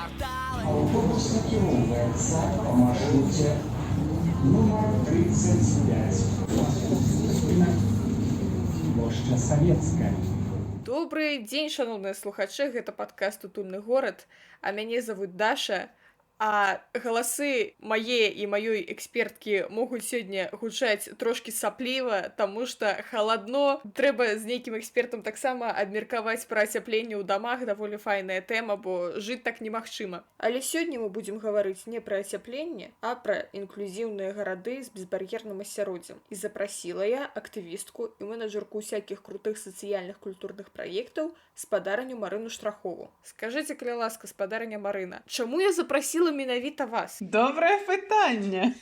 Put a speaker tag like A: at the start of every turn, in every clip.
A: кварталы.
B: Аўтобус накіроўваецца па маршруце нумар 35. Наступны спынак — плошча Савецкая.
C: Добрый дзень, шаноўныя слухачы, гэта падкаст «Утульны горад», а мяне зовут Даша. А галасы мае і маёй эксперткі могуць сёння гучаць трошкі сапліва, таму што халадно, трэба з нейкім экспертам таксама абмеркаваць пра ацяпленне ў дамах, даволі файная тэма, бо жыць так немагчыма. Але сёння мы будзем гаварыць не пра ацяпленне, а пра інклюзіўныя гарады з безбар'ерным асяроддзем. І запрасіла я актывістку і менеджерку усякіх крутых сацыяльных культурных праектаў спадарыню Марыну Штрахову. Скажыце, калі ласка, спадарыня Марына, чаму я запрасіла менавіта вас?
D: Добрае пытанне.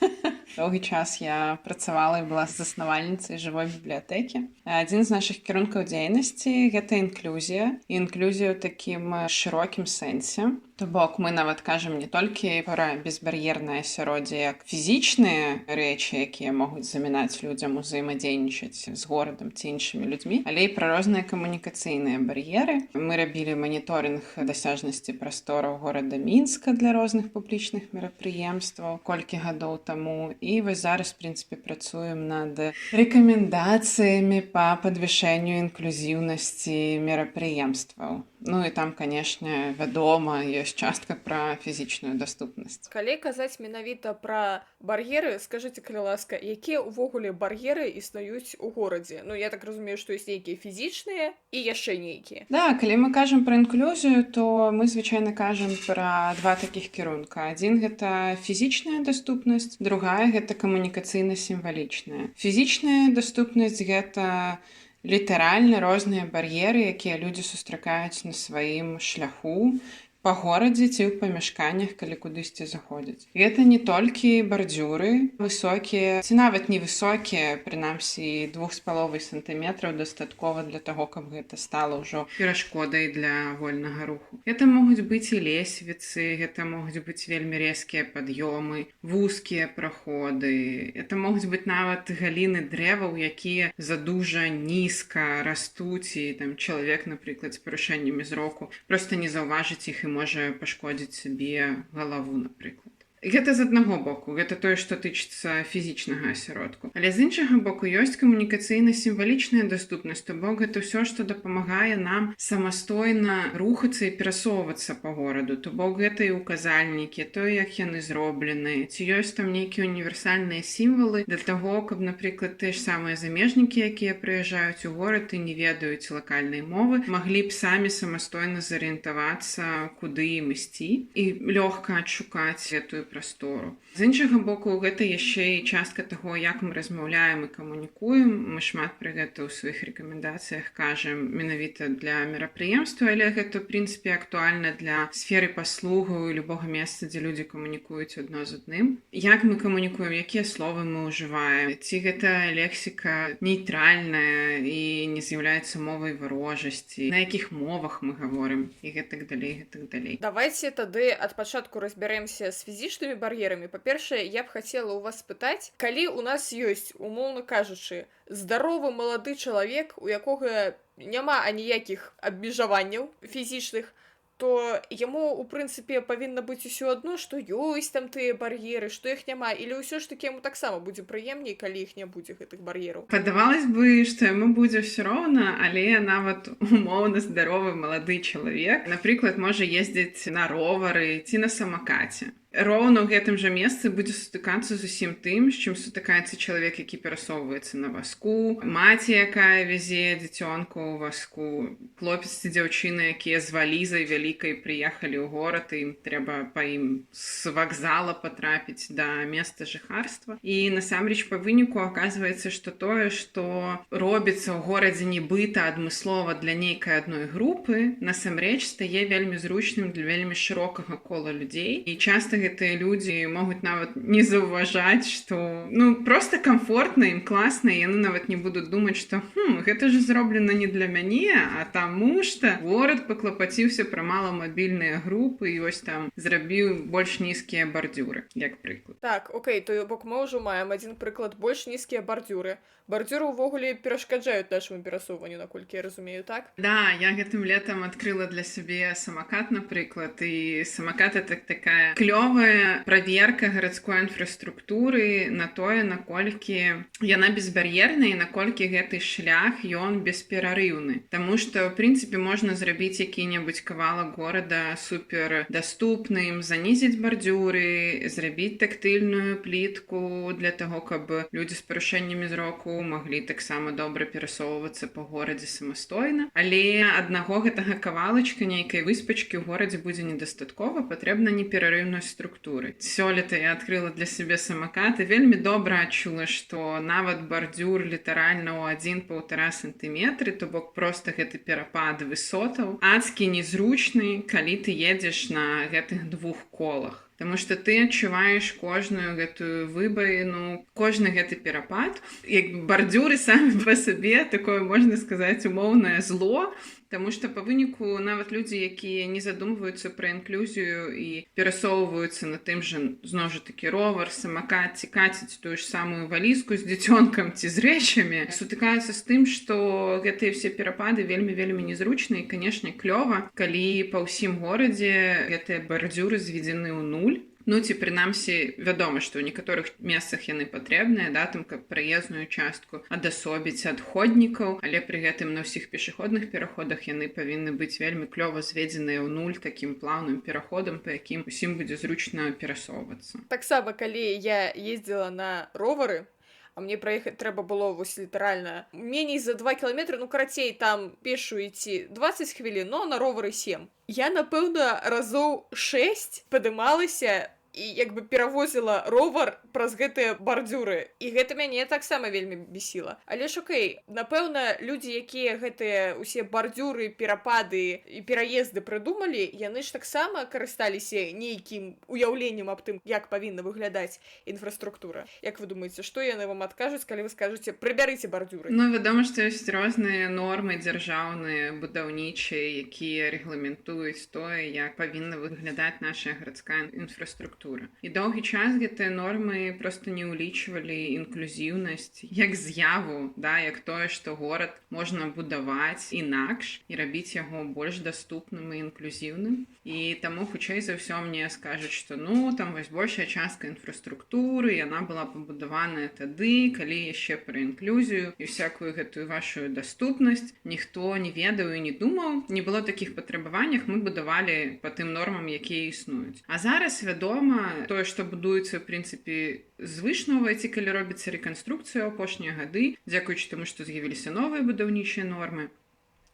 D: Доўгі час я працавала і была заснавальніцай жывой бібліятэкі. Адзін з нашых кірункаў дзейнасці — гэта інклюзія. І інклюзія ў такім шырокім сэнсе. То бок мы нават кажам не толькі пра безбар'ернае асяроддзе як фізічныя рэчы, якія могуць замінаць людзям узаемадзейнічаць з горадам ці іншымі людзьмі, але і пра розныя камунікацыйныя бар'еры. Мы рабілі маніторынг дасяжнасці прастораў горада Мінска для розных публічных мерапрыемстваў колькі гадоў таму. І вось зараз, в прынцыпе, працуем над рэкамендацыямі па падвышэнню інклюзіўнасці мерапрыемстваў. Ну і там, канешне, вядома, ёсць частка пра фізічную даступнасць.
C: Калі казаць менавіта пра бар'еры, скажыце, калі ласка, якія ўвогуле бар'еры існуюць у горадзе? Ну, я так разумею, што ёсць нейкія фізічныя і яшчэ нейкія.
D: Да, калі мы кажам пра інклюзію, то мы звычайна кажам пра два такіх кірунка. Адзін — гэта фізічная даступнасць, другая — гэта камунікацыйна-сімвалічная. Фізічная даступнасць — гэта літаральна розныя бар'еры, якія людзі сустракаюць на сваім шляху па горадзе ці ў памяшканнях, калі кудысьці заходзяць. Гэта не толькі бардзюры высокія ці нават невысокія, прынамсі 2,5 сантыметраў дастаткова для таго, каб гэта стала ўжо перашкодай для вольнага руху. Гэта могуць быць і лесвіцы, гэта могуць быць вельмі рэзкія пад'ёмы, вузкія праходы. Это могуць быць нават галіны дрэваў, якія задужа нізка растуць, і там чалавек, напрыклад, з парушэннямі зроку проста не заўважыць іх і можа пашкодзіць сабе галаву, напрыклад. Гэта з аднаго боку, гэта тое, што тычыцца фізічнага асяродку. Але з іншага боку ёсць камунікацыйна-сімвалічная даступнасць, то бок гэта ўсё, што дапамагае нам самастойна рухацца і перасоўвацца па гораду. То бок гэта і указальнікі, то, як яны зроблены, ці ёсць там нейкія універсальныя сімвалы для таго, каб, напрыклад, тыя ж самыя замежнікі, якія прыязджаюць у горад і не ведаюць лакальнай мовы, маглі б самі самастойна зарыентавацца, куды ім ісці, і лёгка адшукаць гэтую прастору. З іншага боку, гэта яшчэ і частка таго, як мы размаўляем і камунікуем. Мы шмат пра гэта ў сваіх рэкамендацыях кажам менавіта для мерапрыемства, але гэта, в прынцыпе, актуальна для сферы паслугаў і любога месца, дзе людзі камунікуюць адно з адным. Як мы камунікуем, якія словы мы ўжываем, ці гэта лексіка нейтральная і не з'яўляецца мовай варожасці, на якіх мовах мы гаворым і гэтак далей, гэтак далей.
C: Давайте тады ад пачатку разбярэмся з фізічнымі бар'ерамі. Па-першае, я б хацела ў вас спытаць, калі у нас ёсць, умоўна кажучы, здаровы малады чалавек, у якога няма аніякіх абмежаванняў фізічных, то яму у прынцыпе павінна быць усё адно, што ёсць там тыя бар'еры, што іх няма, или ўсё ж таки яму таксама будзе прыемней, калі іх не будзе, гэтых бар'ераў?
D: Падавалось бы, што яму будзе ўсё роўна, але нават умоўна здаровы малады чалавек, напрыклад, можа ездзіць на ровары ці на самакаце. Роўна ў гэтым жа месцы будзе сутыкацца з усім тым, з чым сутыкаецца чалавек, які перасоўваецца на вазку, маці, якая вязе дзіцёнку ў вазку, хлопец ці дзяўчына, якія з валізай вялікай прыехалі ў горад, і ім трэба па ім з вакзала патрапіць да места жыхарства. І насамрэч па выніку аказваецца, што тое, што робіцца ў горадзе нібыта адмыслова для нейкай адной групы, насамрэч стае вельмі зручным для вельмі шырокага кола людзей. І часта гэтыя людзі могуць нават не заўважаць, што, ну, просто камфортна ім, класна, і яны нават не будуць думаць, што гэта ж зроблена не для мяне, а таму што горад паклапаціўся пра маламабільныя групы і вось там зрабіў больш нізкія бардзюры, як прыклад.
C: Так, окей, то бок мы ўжо маем адзін прыклад: больш нізкія бардзюры. Бардзюры ўвогуле перашкаджаюць нашаму перасоўванню, наколькі я разумею, так?
D: Да, я гэтым летам адкрыла для сябе самакат, напрыклад, і самакат — это такая клёвая праверка гарадской інфраструктуры на тое, наколькі яна безбар'ерная і наколькі гэты шлях ён бесперарыўны. Таму што, в прынцыпе, можна зрабіць які-небудзь кавалак горада супер даступным, занізіць бардзюры, зрабіць тактыльную плітку для таго, каб людзі з парушэннямі зроку маглі таксама добра перасоўвацца па горадзе самастойна. Але аднаго гэтага кавалачка, нейкай выспачкі ў горадзе будзе недастаткова, патрэбна неперарыўнасць структуры. Сёлета я адкрыла для сябе самакат і вельмі добра адчула, што нават бардзюр літаральна ў 1-1,5 сантыметры, то бок проста гэты перапад высотаў, адскі незручны, калі ты едзеш на гэтых двух колах. Таму што ты адчуваеш кожную гэтую выбаіну, кожны гэты перапад. Як бардзюры самі па сабе такое, можна сказаць, умоўнае зло, таму што па выніку нават людзі, якія не задумваюцца пра інклюзію і перасоўваюцца на тым жа, зноў жа такі, ровар, самакат ці каціць тую ж самую валізку з дзіцёнкам ці з рэчамі, сутыкаюцца з тым, што гэтыя все перапады вельмі, вельмі незручныя. І, канешне, клёва, калі па ўсім горадзе гэтыя бардзюры зведзены ў нуль. Ну, ці прынамсі, вядома, што ў некаторых месцах яны патрэбныя, да, там, каб праезную частку адасобіць ад ходнікаў, але пры гэтым на ўсіх пешаходных пераходах яны павінны быць вельмі клёва зведзеныя ў нуль такім плаўным пераходам, па якім усім будзе зручна перасоўвацца.
C: Таксама, калі я ездзіла на ровары, а мне праехаць трэба было вось літаральна меней за 2 кіламетры, ну, карацей, там пешу ідці 20 хвілін, но на ровары 7. Я, напэўна, разоў 6 падымалася і як бы перавозіла ровар праз гэтыя бардзюры. І гэта мяне таксама вельмі бесіла. Але ж окей, напэўна, людзі, якія гэтыя ўсе бардзюры, перапады і пераезды прыдумалі, яны ж таксама карысталіся нейкім уяўленнем аб тым, як павінна выглядаць інфраструктура. Як вы думаеце, што яны вам адкажуць, калі вы скажаце: «Прыбярыце бардзюры»?
D: Ну, вядома, што ёсць розныя нормы дзяржаўныя, будаўнічыя, якія рэгламентуюць тое, як павінна выглядаць наша гарадская інфраструктура. І доўгі час гэтыя нормы проста не ўлічвалі інклюзіўнасць як з'яву, да, як тое, што горад можна будаваць інакш і рабіць яго больш даступным і інклюзіўным. І таму, хутчэй за ўсё, мне скажуць, што, ну, там вось большая частка інфраструктуры, яна была пабудаваная тады, калі яшчэ пра інклюзію і всякую гэтую вашу даступнасць ніхто не ведаў і не думаў, не было такіх патрабаваннях, мы будавалі па тым нормам, якія існуюць. А зараз, вядома, тое, што будуецца, в прынцыпе, звышнова, ці калі робіцца рэканструкцыя ў апошнія гады, дзякуючы таму, што з'явіліся новыя будаўнічыя нормы,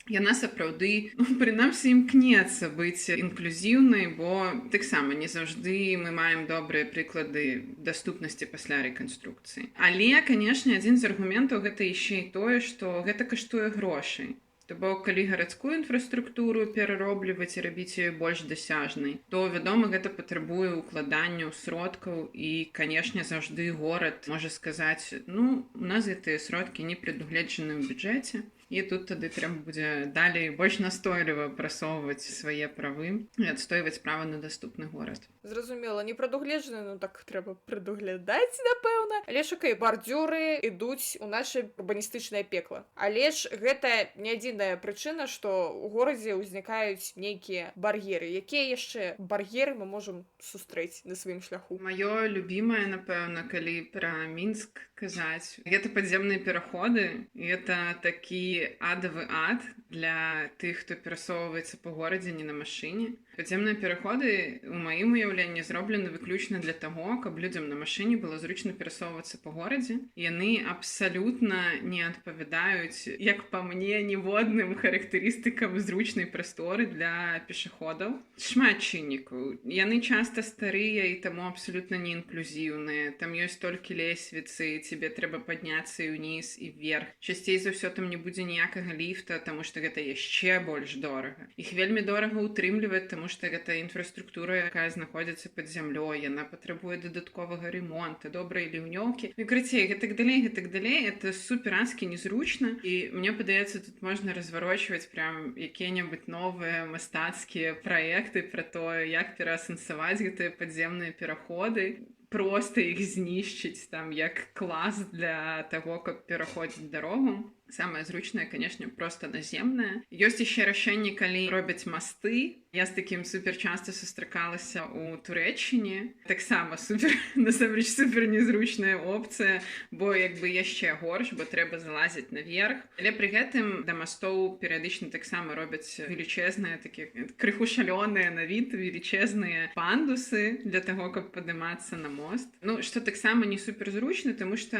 D: яна сапраўды, ну, прынамсі, імкнецца быць інклюзіўнай, бо таксама не заўжды мы маем добрыя прыклады даступнасці пасля рэканструкцыі. Але, канешне, адзін з аргументаў гэта яшчэ і тое, што гэта каштуе грошай. То бок, калі гарадскую інфраструктуру пераробліваць і рабіць яе больш дасяжнай, то, вядома, гэта патрабуе ўкладанняў сродкаў і, канешне, заўжды горад можа сказаць: «Ну, у нас гэтыя сродкі не прадугледжаны ў бюджэце». І тут тады трэба будзе далей больш настойліва прасоўваць свае правы і адстойваць права на даступны горад.
C: Зразумела, не прадугледжаны, ну так трэба прадуглядаць, напэўна. Але ж окей, бардзюры ідуць у наше урбаністычнае пекла. Але ж гэта не адзіная прычына, што ў горадзе ўзнікаюць нейкія бар'еры. Якія яшчэ бар'еры мы можам сустрэць на сваім шляху?
D: Маё любімае, напэўна, калі пра Мінск казаць, гэта падземныя пераходы. Гэта такі адавы ад для тых, хто перасоўваецца па горадзе не на машыне. Падземныя пераходы у маім уяўленні зроблены выключна для таго, каб людзям на машыне было зручна перасоўвацца па горадзе. Яны абсалютна не адпавядаюць, як па мне, ніводным характарыстыкам зручнай прасторы для пешаходаў. Шмат чыннікаў. Яны часта старыя і таму абсалютна не інклюзіўныя. Там ёсць толькі лесвіцы, тебе трэба падняцца і ўніз, і вверх. Часцей за ўсё там не будзе ніякага ліфта, таму што гэта яшчэ больш дорага. Іх вельмі дорага ўтрымліваць, таму таму што гэта інфраструктура, якая знаходзіцца пад зямлёй, яна патрабуе дадатковага ремонта, добрай ліўнёўкі. Ну, карацей, гэтак далей, гэтак далей, это суперадскі незручна. І мне падаецца, тут можна разварочваць прям якія-небудзь новыя мастацкія праекты пра тое, як пераасэнсаваць гэтыя падземныя пераходы, просто іх знішчыць там як клас для таго, каб пераходзіць дарогу. Самае зручнае, конечно, просто наземнае. Ёсць яшчэ рашэнне, калі робяць масты. Я з такім супер часта сустракалася ў Турэччыне. Таксама супер, насамрэч, супер незручная опцыя, бо як бы яшчэ горш, бо трэба залазіць наверх. Але пры гэтым да мастоў перыядычна таксама робяць велічэзныя, такія крыху шалёныя на від, велічэзныя пандусы для таго, каб падымацца на мост. Ну, што таксама не супер зручна, таму што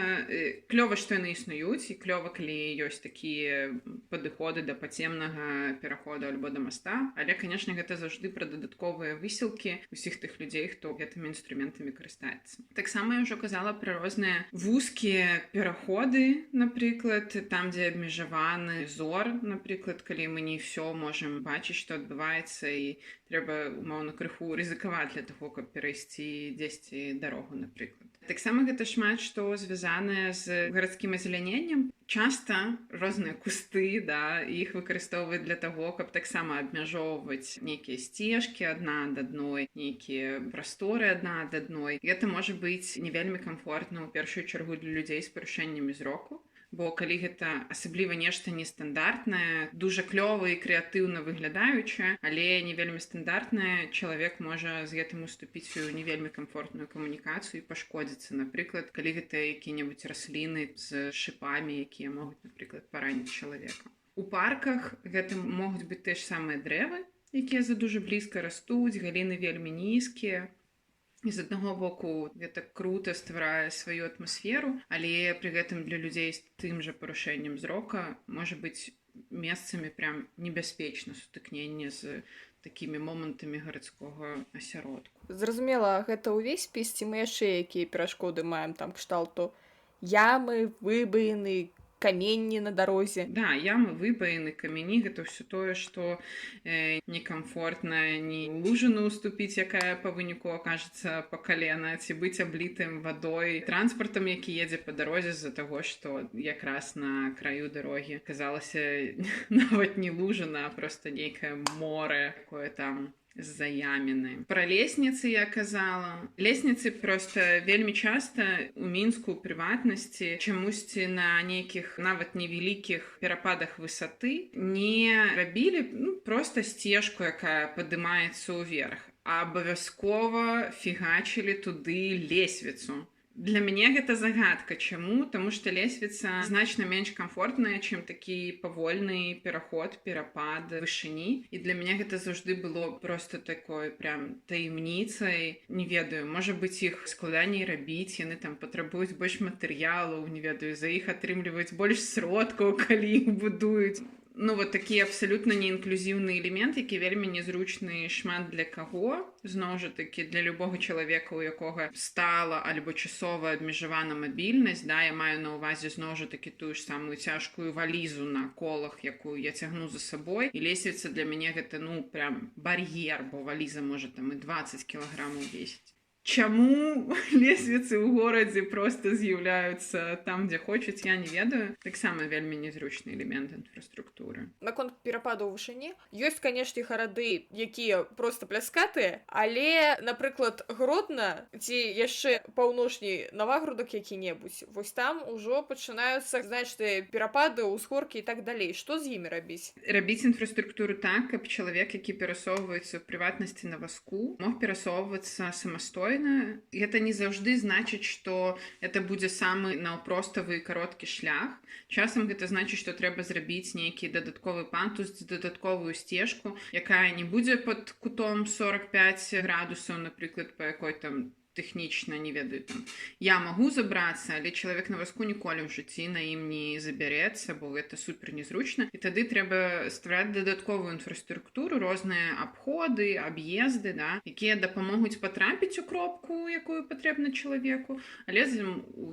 D: клёва, што яны існуюць, і клёва, калі ёсць такія падыходы да падземнага пераходу альбо да моста, але, конечно, гэта заўжды пра дадатковыя высілкі усіх тых людзей, хто гэтымі інструментамі карыстаецца. Таксама я ўжо казала пра розныя вузкія пераходы, напрыклад, там, дзе абмежаваны зор, напрыклад, калі мы не ўсё можам бачыць, што адбываецца, і трэба, умоўна, крыху рызыкаваць для таго, каб перайсці дзесьці дарогу, напрыклад. Таксама гэта шмат што звязанае з гарадскім азеляненнем. Часта розныя кусты, да, іх выкарыстоўваюць для таго, каб таксама абмяжоўваць нейкія сцежкі адна ад адной, нейкія прасторы адна ад адной. Гэта можа быць не вельмі камфортна ў першую чаргу для людзей з парушэннямі зроку. Бо калі гэта асабліва нешта нестандартнае, дужа клёва і крэатыўна выглядаючае, але не вельмі стандартнае, чалавек можа з гэтым уступіць у не вельмі камфортную камунікацыю і пашкодзіцца. Напрыклад, калі гэта якія-небудзь расліны з шыпамі, якія могуць, напрыклад, параніць чалавека. У парках гэта могуць быць тыя ж самыя дрэвы, якія за дужа блізка растуць, галіны вельмі нізкія. І з аднаго боку гэта круто стварае сваю атмасферу, але пры гэтым для людзей з тым жа парушэннем зрока можа быць месцамі прям небяспечна сутыкненне з такімі момантамі гарадскога асяродку.
C: Зразумела, гэта ўвесь спіс, ці мы яшчэ якія перашкоды маем там кшталту ямы, выбаіны, каменні на дарозе?
D: Да, ямы, выбаіны, камяні, гэта ўсё тое, што некамфортна ні ў лужыну уступіць, якая па выніку акажацца па калена, ці быць аблітым вадой транспартам, які едзе па дарозе з-за таго, што якраз на краю дарогі аказалася нават не лужына, а проста нейкае море, якое там з-за яміны. Пра лесніцы я казала. Лесніцы проста вельмі часта у Мінску, у прыватнасці, чамусьці на нейкіх нават невялікіх перападах высоты не рабілі, ну, проста сцежку, якая падымаецца ўверх, а абавязкова фігачылі туды лесвіцу. Для мяне гэта загадка. Чаму? Таму што лесвіца значна менш камфортная, чым такі павольны пераход, перапад вышыні. І для мяне гэта заўжды было просто такой прям таямніцай. Не ведаю, можа быць, іх складаней рабіць, яны там патрабуюць больш матэрыялаў, не ведаю, за іх атрымліваюць больш сродкаў, калі іх будуюць. Ну, вот такі абсалютна неінклюзіўны элемент, які вельмі незручны шмат для каго. Зноў жа такі, для любога чалавека, у якога стала альбо часова абмежавана мабільнасць, да, я маю на ўвазе зноў жа такі тую ж самую цяжкую валізу на колах, якую я цягну за сабой. І лесвіца для мяне гэта, ну, прям бар'ер, бо валіза можа там і 20 кілаграмаў весіць. Чаму лесвіцы ў горадзе проста з'яўляюцца там, дзе хочуць, я не ведаю. Таксама вельмі незручны элемент інфраструктуры.
C: Наконт перападу ў вышыні, ёсць, канешне, гарады, якія проста пляскатыя, але, напрыклад, Гродна ці яшчэ паўночны Навагрудак які-небудзь, вось там ужо пачынаюцца значныя перапады, узгоркі і так далей. Што з імі рабіць?
D: Рабіць інфраструктуру так, каб чалавек, які перасоўваецца ў прыватнасці на вазку, мог перасоўвацца самастойна. Гэта не заўжды значыць, што это будзе самы наўпроставы і кароткі шлях. Часам гэта значыць, што трэба зрабіць нейкі дадатковы пандус, дадатковую сцежку, якая не будзе пад кутом 45 градусаў, напрыклад, па якой там Тэхнічна, не ведаю, там я магу забрацца, але чалавек на вазку ніколі ў жыцці на ім не забярэцца, бо гэта супер незручна. І тады трэба ствараць дадатковую інфраструктуру, розныя абходы, аб'езды, да, якія дапамогуць патрапіць у кропку, якую патрэбна чалавеку, але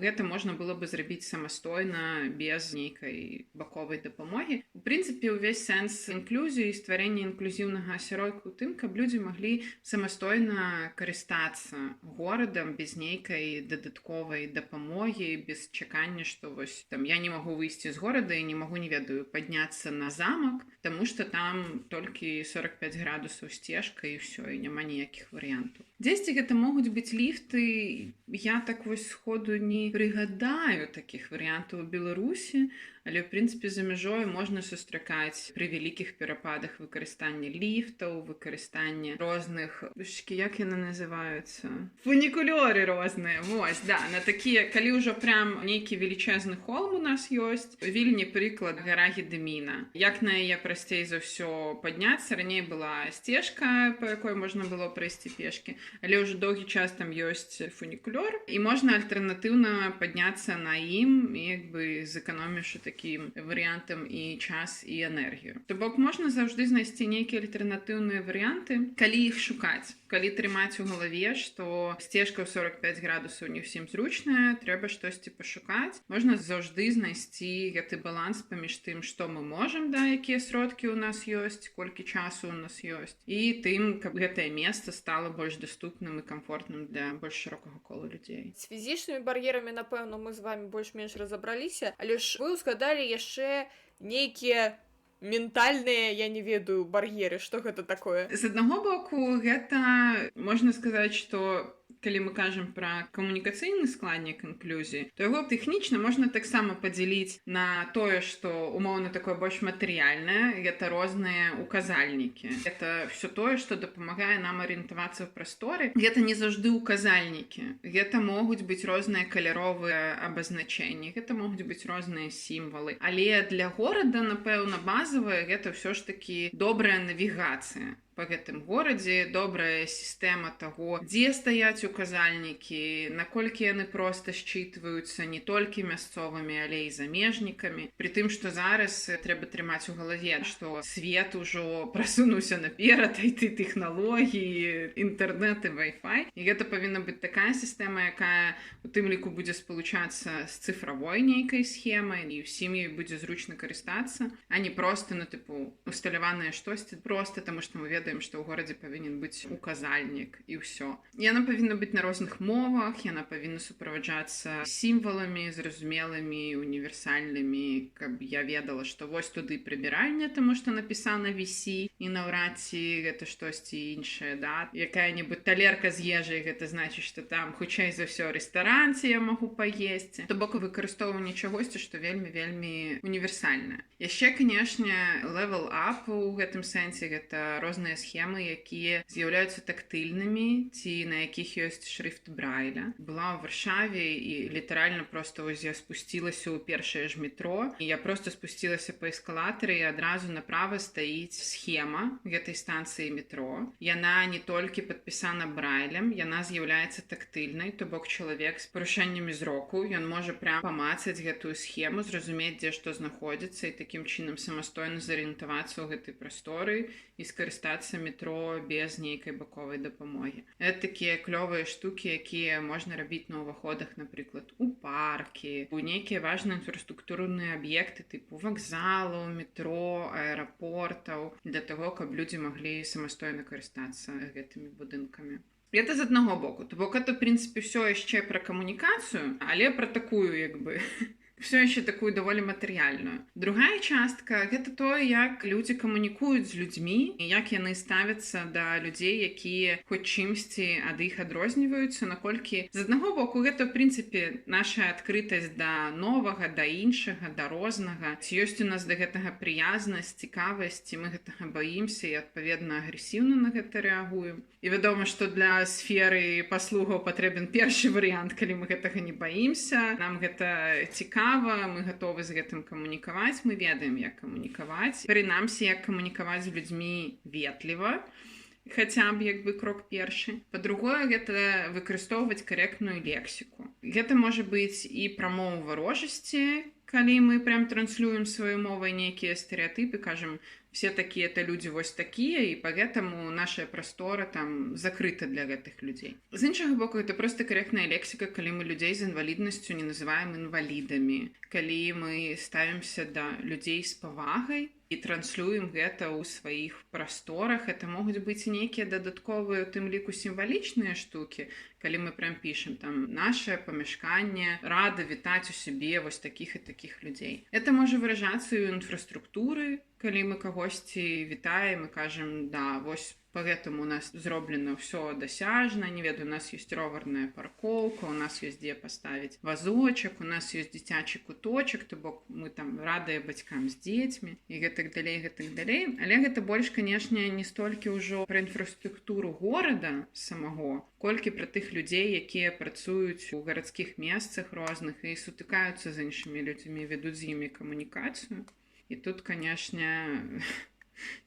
D: гэта можна было бы зрабіць самастойна, без нейкай баковай дапамогі. У прынцыпе, увесь сэнс інклюзіі і стварэння інклюзіўнага асяродку ў тым, каб людзі маглі самастойна карыстацца горадам без нейкай дадатковай дапамогі, без чакання, што вось там я не магу выйсці з горада і не магу, не ведаю, падняцца на замак, таму што там толькі 45 градусаў сцежка, і ўсё, і няма ніякіх варыянтаў. Дзесьці гэта могуць быць ліфты, я так вось сходу не прыгадаю такіх варыянтаў у Беларусі, але ў прынцыпе за мяжой можна сустракаць пры вялікіх перападах выкарыстанне ліфтаў, выкарыстанне розных, божачкі, як яны называюцца, фунікулёры розныя, вось, да, на такія, калі ўжо прям нейкі велічэзны холм. У нас ёсць у Вільні прыклад: гара Гедыміна. Як на яе прасцей за ўсё падняцца? Раней была сцежка, по якой можна было прайсці пешкі, але ўжо доўгі час там ёсць фунікулёр, і можна альтэрнатыўна падняцца на ім, і як бы зэканоміўшы такім варыянтам і час, і энергію. То бок можна заўжды знайсці нейкія альтэрнатыўныя варыянты, калі іх шукаць, калі трымаць у галаве, што сцежка ў 45 градусаў не ўсім зручная, трэба штосьці пашукаць. Можна заўжды знайсці гэты баланс паміж тым, што мы можам, да, якія сродкі ў нас ёсць, колькі часу у нас ёсць, і тым, каб гэтае месца стала больш даступным і камфортным для больш шырокага кола людзей.
C: З фізічнымі бар'ерамі, напэўна, мы з вами больш-менш разабраліся, але ж вы ўзгадалі яшчэ нейкія ментальныя, я не ведаю, бар'еры. Что гэта такое?
D: З аднаго боку, гэта можна сказаць, што калі мы кажам пра камунікацыйны складнік інклюзіі, то яго тэхнічна можна таксама падзяліць на тое, што умоўна такое больш матэрыяльнае, гэта розныя указальнікі. Это все тое, што дапамагае нам арыентавацца ў прасторы. Гэта не заўжды указальнікі. Гэта могуць быць розныя каляровыя абазначэнні, гэта могуць быць розныя сімвалы. Але для горада, напэўна, базавае гэта ўсё ж такі добрая навігацыя па гэтым горадзе, добрая сістэма таго, дзе стаяць указальнікі, наколькі яны проста счытваюцца не толькі мясцовымі, але і замежнікамі. Пры тым, што зараз трэба трымаць у галаве, што свет ужо прасунуўся наперад, IT-тэхналогіі, інтэрнэт і Wi-Fi. І гэта павінна быць такая сістэма, якая у тым ліку будзе спалучацца з цыфравой нейкай схемай, і ўсім ёй будзе зручна карыстацца, а не проста, ну, тыпу, усталяванае штосьці проста таму, што мы ведаем, што ў горадзе павінен быць указальнік, і ўсё. Яна павінна быць на розных мовах, яна павінна суправаджацца сімваламі, зразумелымі, універсальнымі, каб я ведала, што вось туды прыбіральня, таму што напісана WC, і наўрад ці гэта штосьці іншае, да. Якая-небудзь талерка з ежай, гэта значыць, што там хутчэй за ўсё рэстаран, ці я магу паесці. То бок выкарыстоўванне чагосьці, што вельмі вельмі універсальнае. Яшчэ, канешне, level up у гэтым сэнсе — гэта розныя схемы, якія з'яўляюцца тактыльнымі ці на якіх ёсць шрыфт Брайля. Была ў Варшаве, і літаральна просто вось я спусцілася ў першае ж метро, і я просто спусцілася па эскалатары, і адразу направа стаіць схема гэтай станцыі метро. Яна не толькі падпісана Брайлем, яна з'яўляецца тактыльнай, то бок чалавек з парушэннямі зроку, ён можа прям памацаць гэтую схему, зразумець, дзе што знаходзіцца, і такім чынам самастойна зарыентавацца ў гэтай прасторы і скарыстацца метро без нейкай баковай дапамогі. Это такія клёвыя штукі, якія можна рабіць на ўваходах, напрыклад, у паркі, у нейкія важныя інфраструктурныя аб'екты тыпу вакзалаў, метро, аэрапортаў, для таго, каб людзі маглі самастойна карыстацца гэтымі будынкамі. Это з аднаго боку. То бок это, в прынцыпе, ўсё яшчэ пра камунікацыю, але пра такую, як бы, все яшчэ такую даволі матэрыяльную. Другая частка — гэта тое, як людзі камунікуюць з людзьмі, як яны ставяцца да людзей, якія хоць чымсьці ад іх адрозніваюцца, наколькі, з аднаго боку, гэта в прынцыпе наша адкрытасць да новага, да іншага, да рознага. Ці ёсць у нас да гэтага прыязнасць, цікавасць, ці мы гэтага баімся і, адпаведна, агрэсіўна на гэта рэагуем. І вядома, што для сферы паслугаў патрэбен першы варыянт, калі мы гэтага не баімся, нам гэта цікава, мы гатовы з гэтым камунікаваць, мы ведаем, як камунікаваць. Прынамсі, як камунікаваць з людзьмі ветліва. Хаця б як бы крок першы. Па-другое, гэта выкарыстоўваць карэктную лексіку. Гэта можа быць і прамову варожасці, калі мы прям транслюем сваю мовай нейкія стэрэатыпы, кажам, все такія-то людзі вось такія, і поэтому наша прастора там закрыта для гэтых людзей. З іншага боку, гэта просто карэктная лексіка, калі мы людзей з інваліднасцю не называем інвалідамі, калі мы ставімся да людзей з павагай і транслюем гэта ў сваіх прасторах. Это могуць быць і нейкія дадатковыя, у тым ліку сімвалічныя штукі, калі мы прям пішам там: «Наше памяшканне рада вітаць у сябе вось такіх і такіх людзей». Это можа выражацца і ў інфраструктуры, калі мы кагосьці вітаем і кажам: «Да, вось поэтому у нас зроблена ўсё дасяжна, не ведаю, у нас есть роварная паркоўка, у нас есть дзе паставіць вазочак, у нас есть дзіцячы куточак, то бок мы там радыя бацькам з дзецьмі» і гэтак далей, гэтак далей. Але гэта больш, канешне, не столькі ўжо пра інфраструктуру горада самого, колькі пра тых людзей, якія працуюць у гарадскіх месцах розных і сутыкаюцца з іншымі людзьмі, вядуць з імі камунікацыю. І тут, канешне,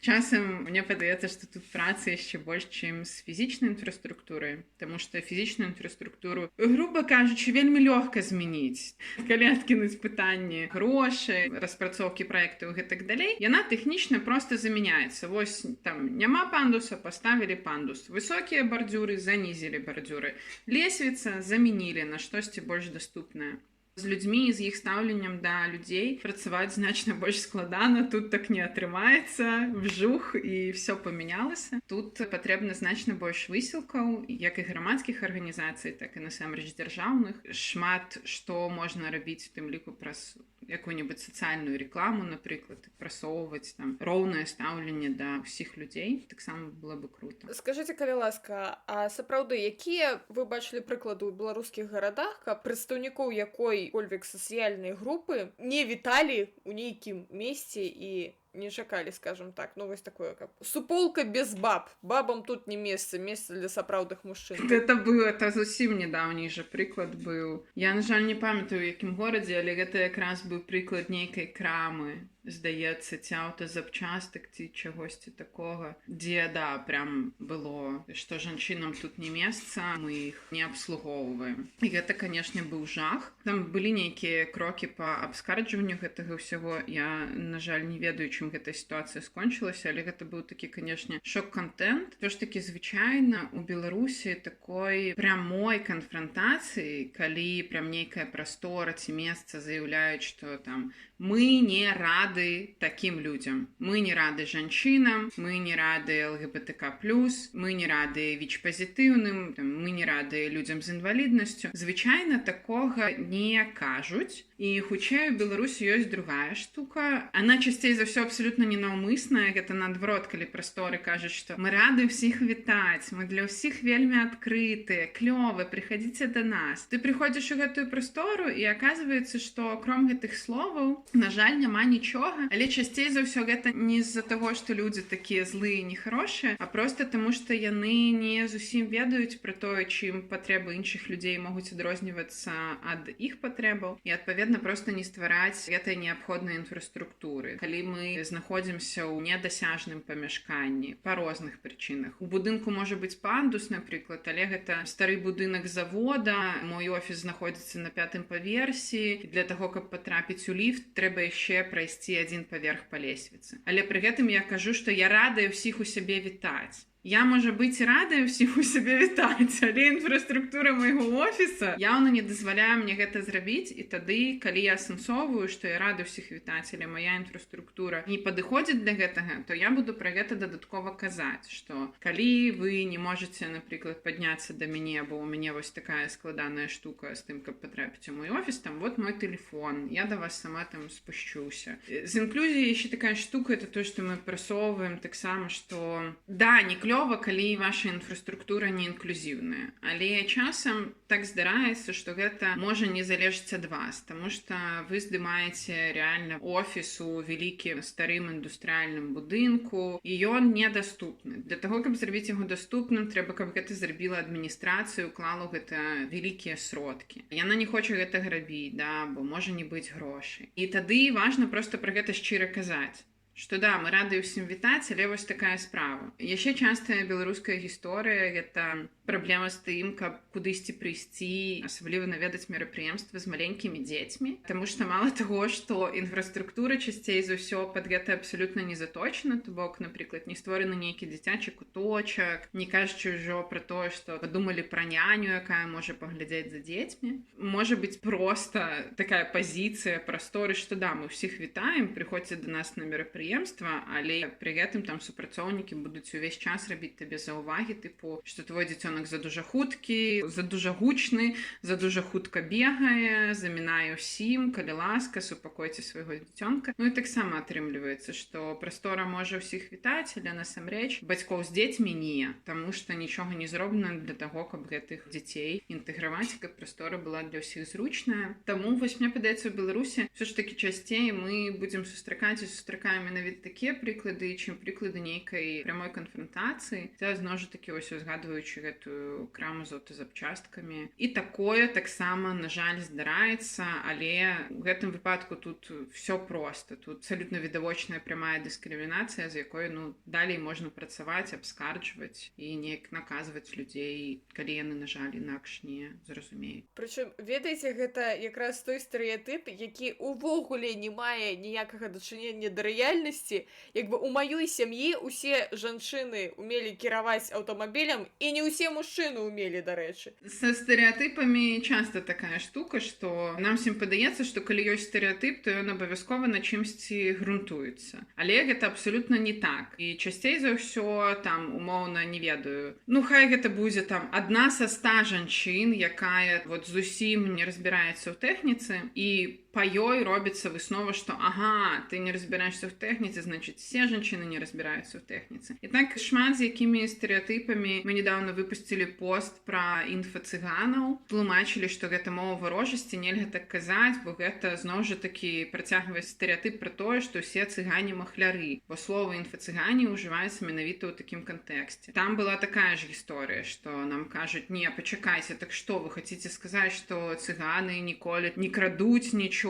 D: часам мне падаецца, што тут працы яшчэ больш, чым з фізічнай інфраструктурай, таму што фізічную інфраструктуру, груба кажучы, вельмі лёгка змяніць. Калі адкінуць пытанні грошы, распрацоўкі праектаў і гэтак далей, яна тэхнічна проста замяняецца. Вось там няма пандуса, паставілі пандус. Высокія бардзюры, занізілі бардзюры. Лесвіца, замянілі на штосьці больш даступнае. З людзьмі, з іх стаўленнем да людзей працаваць значна больш складана. Тут так не атрымаецца: вжух, і все памянялася. Тут патрэбна значна больш высілкаў як і грамадскіх арганізацый, так і насамрэч дзяржаўных. Шмат што можна рабіць, у тым ліку праз якую-небудзь сацыяльную рэкламу, напрыклад, прасоўваць там роўнае стаўленне да ўсіх людзей таксама было бы круто.
C: Скажыце, калі ласка, а сапраўды, якія вы бачылі прыклады ў беларускіх гарадах, каб прадстаўнікоў якой-кольвек сацыяльнай групы не віталі ў нейкім месцы і не чакалі, скажем так, ну вось такое, каб суполка без баб, бабам тут не месца, месца для сапраўдных мужчын?
D: Это быў, это зусім недаўні жа прыклад быў. Я, на жаль, не памятаю, у якім горадзе, але гэта якраз быў прыклад нейкай крамы, здаецца, ці аўтазапчастак, ці чагосьці такога, дзе, да, прям было, што жанчынам тут не месца, мы іх не абслугоўваем. І гэта, канешне, быў жах. Там былі нейкія крокі па абскарджванню гэтага ўсяго. Я, на жаль, не ведаю, чым гэтая сітуацыя скончылася, але гэта быў такі, канешне, шок-кантэнт. Все ж таки звычайна у Беларусі такой прямой канфрантацыі, калі прям нейкая прастора ці месца заяўляюць, што там мы не рады такім людзям, мы не рады жанчынам, мы не рады ЛГБТК плюс, мы не рады ВІЧ-пазітыўным, там, мы не рады людзям з інваліднасцю, звычайна такога не кажуць. І хутчэй у Беларусі ёсць другая штука, она часцей за ўсё абсалютна ненаўмысная. Гэта наадварот, калі прасторы кажуць, што мы рады ўсіх вітаць, мы для ўсіх вельмі адкрытыя, клёвы, прыхадзіце да нас. Ты прыходзіш у гэтую прастору, і оказывается, што кром гэтых словаў, на жаль, няма нічога. Але часцей за ўсё гэта не з-за таго, што людзі такія злыя, нехорошыя, а просто таму, што яны не зусім ведаюць пра тое, чым патрэбы іншых людзей могуць адрознівацца ад іх патрэбаў, і, адпаведна, просто не ствараць гэтай неабходнай інфраструктуры. Калі мы знаходзімся ў недасяжным памяшканні па розных прычынах, у будынку можа быць пандус, напрыклад, але гэта стары будынак завода, мой офіс знаходзіцца на пятым паверсе, для таго, каб патрапіць у ліфт, трэба яшчэ прайсці адзін паверх па лесвіцы. Але пры гэтым я кажу, што я радая ўсіх у сябе вітаць. Я, можа быць, радая ўсіх у сябе вітаць, але інфраструктура майго офіса яўна не дазваляе мне гэта зрабіць. І тады, калі я асэнсоўваю, што я рада ўсіх вітаць, але моя інфраструктура не падыходзіць для гэтага, то я буду пра гэта дадаткова казаць, што калі вы не можаце, напрыклад, падняцца да мяне, бо у мяне вось такая складаная штука з тым, каб патрапіць у мой офіс, там вот мой телефон, я да вас сама там спушчуся. З інклюзіяй яшчэ такая штука, это то, што мы прасоўваем таксама, што да, не клёва, калі ваша інфраструктура не інклюзіўная, але часам так здараецца, што гэта можа не залежыць ад вас, таму што вы здымаеце рэальна офіс у вялікім старым індустрыальным будынку, і ён недаступны. Для таго, каб зрабіць яго даступным, трэба, каб гэта зрабіла адміністрацыя, уклала гэта вялікія сродкі. Яна не хоча гэтага рабіць, да, бо можа не быць грошай. І тады важна просто пра гэта шчыра казаць. Што да, мы рады ўсім вітаць, але вось такая справа. Яшчэ частая беларуская гісторыя — гэта праблема з тым, каб кудысьці прыйсці, асабліва наведаць мерапрыемства з маленькімі дзецьмі. Таму што мала таго, што інфраструктура часцей за ўсё пад гэта абсалютна не заточана, то бок, напрыклад, не створаны нейкі дзіцячы куточак, не кажучы ўжо пра тое, што падумалі пра няню, якая можа паглядзець за дзецьмі. Можа быць проста такая пазіцыя прасторы, што да, мы ўсіх вітаем, прыходзьце да нас на мерапрыемства, але пры гэтым там супрацоўнікі будуць увесь час рабіць табе заўвагі, тыпу, што твой дзіцёнак за дужа хуткі, за дужа гучны, за дужа хутка бегае, замінае ўсім, калі ласка, супакойце свайго дзіцёнка. Ну і таксама атрымліваецца, што прастора можа ўсіх вітаць, але насамрэч бацькоў з дзецьмі не, таму што нічога не зроблена для таго, каб гэтых дзяцей інтэграваць, каб прастора была для ўсіх зручная. Таму вось мне падаецца, у Беларусі ўсё ж такі часцей мы будзем сустракаць і сустракаем менавіта такія прыклады, чым прыклады нейкай прямой канфронтацыі. Це зноў жа такі вось узгадваючы гэтую краму з аўтазапчасткамі. І такое таксама, на жаль, здараецца, але ў гэтым выпадку тут всё проста. Тут абсалютна відавочная прямая дыскрымінацыя, з якой, ну, далей можна працаваць, абскарджваць і неяк наказваць людзей, калі яны, на жаль, інакш не зразумеюць.
C: Прычым, ведаеце, гэта якраз той стэрэатып, які увогуле не мае ніякага дачынення да рэальнасці. Як бы у маёй сям'і усе жанчыны умелі кіраваць аўтамабілем, і не ўсе мужчыны умелі, дарэчы.
D: Са стэрэатыпамі часта такая штука, што нам всем падаецца, што калі ёсць стэрэатып, то ён абавязкова на чымсьці грунтуецца. Але гэта абсалютна не так. І часцей за ўсё там умоўна, не ведаю. Ну хай гэта будзе там адна са 100 жанчын, якая вот зусім не разбіраецца ў тэхніцы, і па ёй робіцца выснова, што ага, ты не разбіраешся ў тэхніцы, значит, все жанчыны не разбіраюцца ў тэхніцы. І так шмат з якімі стэрэатыпамі. Мы недавно выпусцілі пост пра інфа-цыганаў, тлумачылі, што гэта мова варожасці, нельга так казаць, бо гэта зноў жа такі працягвае стэрэатып пра тое, што ўсе цыгане махляры, бо слова інфа-цыгане ўжываецца менавіта ў такім кантэксце. Там была такая ж гісторыя, што нам кажуць: не, пачакайце, так што вы хочаце сказаць, што цыганы ніколі не крадуць нічога,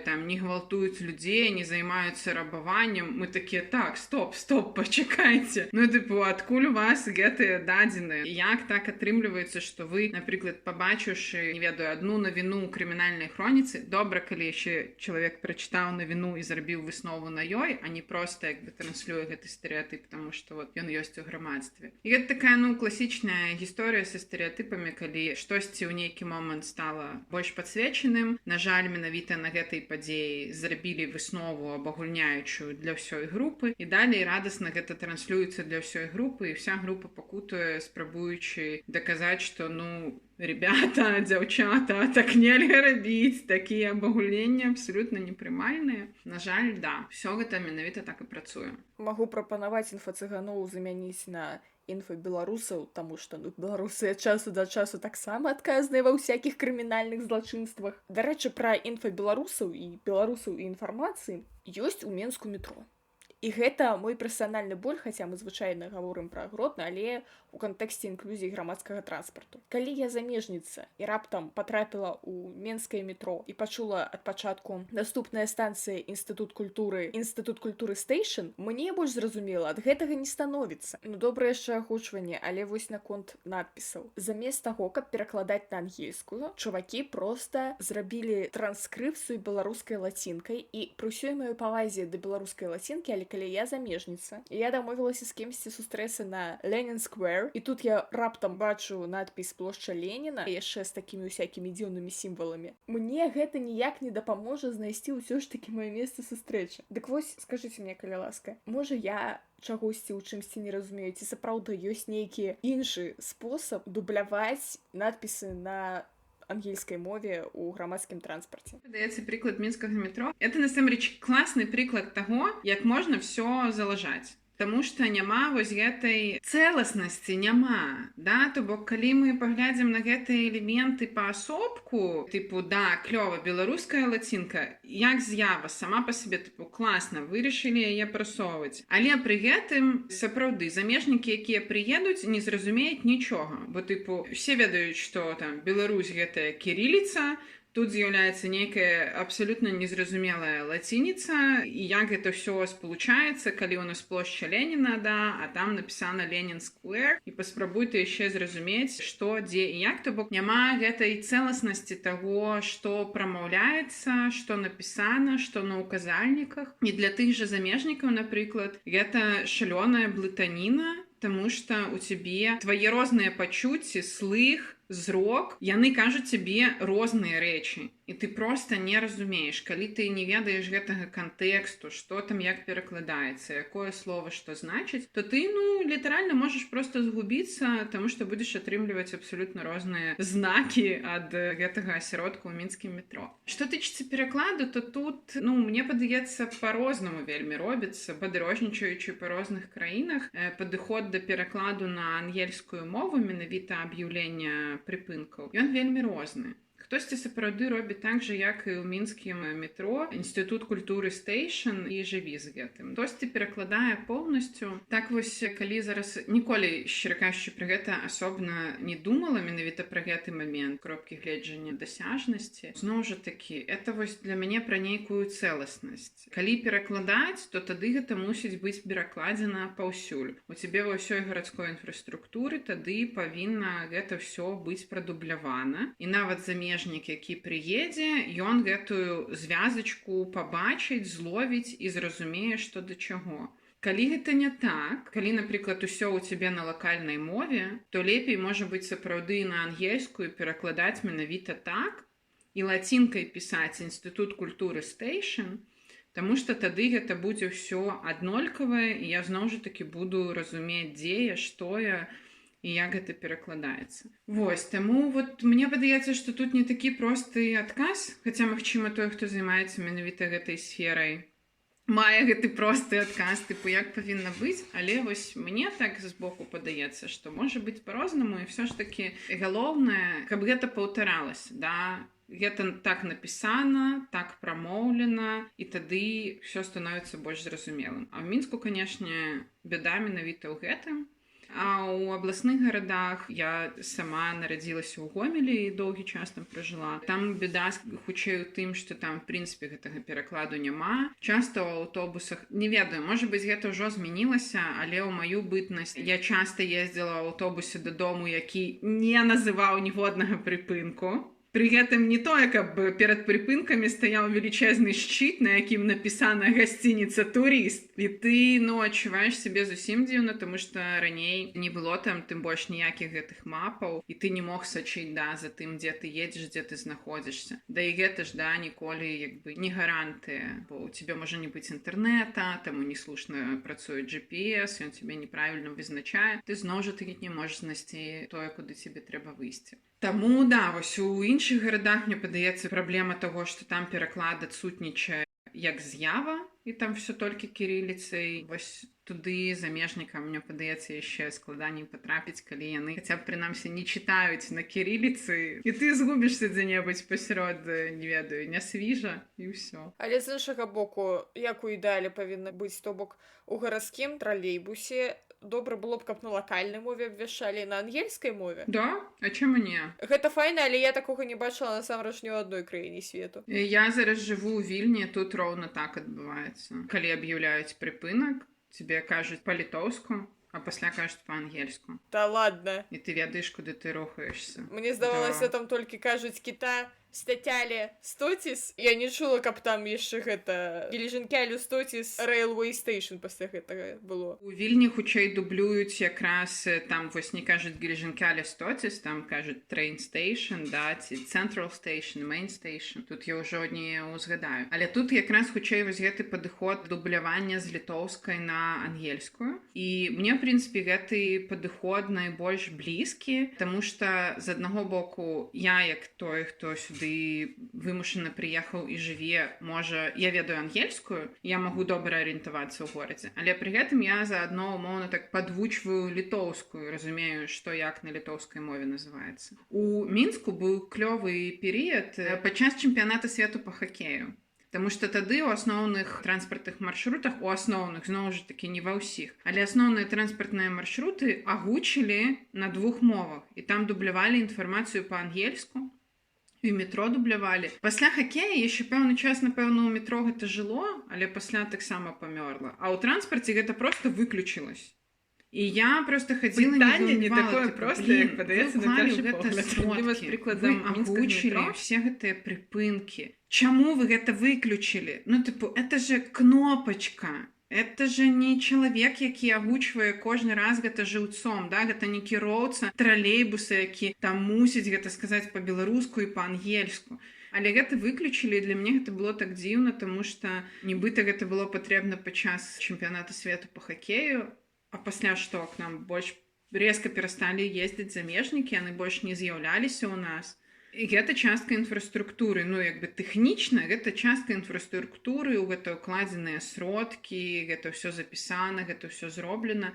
D: там не гвалтуюць людзей, не займаюцца рабаваннем? Мы такія: так, стоп, стоп, пачакайце. Ну, тыпу, адкуль у вас гэтыя дадзеныя? Як так атрымліваецца, што вы, напрыклад, пабачыўшы, не ведаю, адну навіну ў крымінальнай хроніцы, добра, калі яшчэ чалавек прачытаў навіну і зрабіў выснову на ёй, а не проста як бы транслюе гэты стэрэатып, потому что вот ён ёсць у грамадстве. І гэта такая, ну, класічная гісторыя са стэрэатыпамі, калі штосьці ў нейкі момант стала больш падсвечаным, на жаль, менавіта на гэтай падзеі зрабілі выснову абагульняючую для ўсёй групы, і далей радасна гэта транслюецца для ўсёй групы, і вся група пакутуе, спрабуючы даказаць, што, ну, ребята, дзяўчата, так нельга рабіць, такія абагульненні абсалютна непрымальныя. На жаль, да, всё гэта менавіта так і працуе.
C: Магу прапанаваць інфа-цыганоў замяніць на інфабеларусаў, таму што, ну, беларусы ад часу да часу таксама адказныя ва ўсякіх крымінальных злачынствах. Дарэчы, пра інфабеларусаў і беларусаў і інфармацыі: ёсць у Менску метро. І гэта мой персанальны боль, хаця мы звычайна гаворым пра Гродна, але у кантэксце інклюзіі грамадскага транспарту. Калі я замежніца і раптам патрапіла ў менскае метро і пачула ад пачатку: «Наступная станцыя Інстытут культуры, Інстытут культуры station», мне больш зразумела ад гэтага не становіцца. Ну добра яшчэ агучванне, але вось наконт надпісаў. Замест таго, каб перакладаць на ангельскую, чувакі проста зрабілі транскрыпцыю беларускай лацінкай, і пры ўсёй маёй павазе да беларускай лацінкі, але калі я замежніца, я дамовілася з кімсьці сустрэцца на Ленін Square, і тут я раптам бачу надпіс «Плошча Леніна» яшчэ з такімі усякімі дзіўнымі сімваламі, мне гэта ніяк не дапаможа знайсці ўсё ж такі маё месца сустрэчы. Дык вось, скажыце мне, калі ласка, можа, я чагосьці ў чымсьці не разумею, ці сапраўды ёсць нейкі іншы спосаб дубляваць надпісы на ангельскай мове ў грамадскім транспарце?
D: Даецца, прыклад мінскага метро — это насамрэч класны прыклад таго, як можна всё залажаць. Таму што няма вось гэтай цэласнасці, няма, да, то бок калі мы паглядзім на гэтыя элементы паасобку, тыпу, да, клёва беларуская лацінка як з'ява сама па сабе, тыпу, класна вырашылі яе прасоўваць, але пры гэтым сапраўды замежнікі, якія прыедуць, не зразумеюць нічога, бо, тыпу, все ведаюць, што там Беларусь — гэтая кірыліца. Тут з'яўляецца нейкая абсалютна незразумелая лацініца, і як гэта ўсё спалучаецца, калі ў нас плошча Леніна, да, а там напісана Ленін сквер, і паспрабуй ты яшчэ зразумець, што, дзе і як, то бок няма гэтай цэласнасці таго, што прамаўляецца, што напісана, што на указальніках. І для тых жа замежнікаў, напрыклад, гэта шалёная блытаніна, таму што у цябе твае розныя пачуцці, слых, зрок, яны кажуць цябе розныя рэчы. І ты просто не разумееш, калі ты не ведаеш гэтага кантэксту, што там як перакладаецца, якое слово што значыць, то ты, ну, літаральна можаш просто згубіцца, таму што будзеш атрымліваць абсалютна розныя знакі ад гэтага асяродку ў мінскім метро. Што тычыцца перакладу, то тут, ну, мне падаецца, па-рознаму вельмі робіцца, падарожнічаючы па розных краінах, падыход да перакладу на ангельскую мову, менавіта аб'яўлення прыпынкаў, ён вельмі розны. Хтосьці сапраўды робіць так жа, як і ў мінскім метро, Інстытут культуры station, і жыві з гэтым. Хтосьці перакладае поўнасцю. Так вось, калі зараз ніколі, шчыра кажучы, пра гэта асобна не думала, менавіта пра гэты момент кропкі гледжання дасяжнасці. Зноў жа такі, это вось для мяне пра нейкую цэласнасць. Калі перакладаць, то тады гэта мусіць быць перакладзена паўсюль. У цябе ва ўсёй гарадской інфраструктуры тады павінна гэта ўсё быць прадублявана. І нават замежнік, які прыедзе, ён гэтую звязачку пабачыць, зловіць і зразумее, што да чаго. Калі гэта не так, калі, напрыклад, усё ў цябе на лакальнай мове, то лепей, можа быць, сапраўды на ангельскую перакладаць менавіта так і лацінкай пісаць Інстытут культуры station, таму што тады гэта будзе ўсё аднолькавае, і я зноў жа такі буду разумець, дзе я, што я і як гэта перакладаецца. Вось, таму вот мне падаецца, што тут не такі просты адказ, хаця, магчыма, той, хто займаецца менавіта гэтай сферай, мае гэты просты адказ, тыпу, як павінна быць, але вось мне так збоку падаецца, што можа быць па-рознаму, і ўсё ж такі галоўнае, каб гэта паўтаралася, да, гэта так напісана, так прамоўлена, і тады ўсё становіцца больш зразумелым. А ў Мінску, канешне, бяда менавіта ў гэтым. А ў абласных гарадах, я сама нарадзілася ў Гомелі і доўгі час там пражыла. Там беда хутчэй у тым, што там в прынцыпе гэтага перакладу няма. Часта ў аўтобусах, не ведаю, можа быць, гэта ўжо змянілася, але ў маю бытнасць я часта ездзіла ў аўтобусе дадому, які не называў ніводнага прыпынку. Пры гэтым не тое, каб перад прыпынкамі стаяў велічэзны шчыт, на якім напісана «Гасцініца Турыст». І ты, ну, адчуваеш сябе зусім дзіўна, таму што раней не было там тым больш ніякіх гэтых мапаў, і ты не мог сачыць, да, за тым, дзе ты едзеш, дзе ты знаходзішся. Да і гэта ж, да, ніколі як бы не гарантыя, бо у цябе можа не быць інтэрнэта, таму неслушна працуе GPS, ён цябе неправільна вызначае. Ты зноў жа такі не можаш знайсці тое, куды цябе трэба выйсці. Таму, да, вось у іншых гарадах, мне падаецца, праблема таго, што там пераклад адсутнічае як з'ява, і там все толькі кірыліцай. Вось туды замежнікам, мне падаецца, яшчэ складаней патрапіць, калі яны хаця б прынамсі не чытаюць на кірыліцы, і ты згубішся дзе-небудзь пасярод, не ведаю, Нясвіжа, і ўсё.
C: Але з іншага боку, як у ідэале павінна быць, то бок у гарадскім тралейбусе добра было б, каб на лакальнай мове абвяшчалі, на ангельскай мове.
D: Да? А чаму не?
C: Гэта файна, але я такога не бачыла насамрэч ні ў адной краіне свету.
D: Я зараз жыву ў Вільні, тут роўна так адбываецца. Калі аб'яўляюць прыпынак, тебе кажуць па-літоўску, а пасля кажуць па-ангельску.
C: Да ладно.
D: І ты ведаеш, куды ты рухаешся.
C: Мне здавалася,
D: Да.
C: там толькі кажуць «kita stotelė stotis». Я не чула, каб там яшчэ гэта «geležinkelių stotis railway station» пасля гэтага было.
D: У Вільні хутчэй дублююць якраз, там вось не кажуць «geležinkelio stotis», там кажуць train station, да, ці central station, main station. Тут я ўжо не ўзгадаю. Але тут якраз хутчэй вось гэты падыход дублявання з літоўскай на ангельскую. І мне, в прынцыпе, гэты падыход найбольш блізкі, таму што з аднаго боку я, як той, хто сюды вымушана прыехаў і жыве, можа, я ведаю ангельскую, я магу добра арыентавацца ў горадзе, але пры гэтым я заадно умоўна так падвучваю літоўскую, разумею, што як на літоўскай мове называецца. У Мінску быў клёвы перыяд падчас чэмпіяната свету па хакею. Таму што тады ў асноўных транспартных маршрутах, у асноўных, зноў жа такі, не ва ўсіх, але асноўныя транспартныя маршруты агучылі на двух мовах, і там дублявалі інфармацыю па-ангельску І метро дублявалі. Пасля хакея яшчэ пэўны час, напэўна, у метро гэта жыло, але пасля таксама памёрла. А ў транспарце гэта просто выключылась. І я просто хадзіла,
A: Пытанне не
D: недоумевала,
A: такое
D: тыпу,
A: простае,
D: блин,
A: як падаецца
D: вы
A: на
D: ўклалі
A: першы
D: ў гэта
A: погляд.
D: сродкі,
A: З прыкладам
D: вы
A: мінскага
D: агучылі
A: метро.
D: все гэтыя прыпынкі. Чаму вы гэта выключылі? Ну, тыпу, это же кнопочка. Это же не чалавек, які агучвае кожны раз гэта жыўцом, да? Гэта не кіроўца тралейбуса, які там мусіць гэта сказаць па-беларуску і па-ангельску. Але гэта выключылі, і для мяне гэта было так дзіўна, таму што нібыта гэта было патрэбна падчас чэмпіяната свету па хакею, а пасля што, к нам больш резка перасталі ездзіць замежнікі, яны больш не з'яўляліся ў нас. І гэта частка інфраструктуры, ну, як бы тэхнічна гэта частка інфраструктуры, у гэта ўкладзеныя сродкі, гэта ўсё запісана, гэта ўсё зроблена.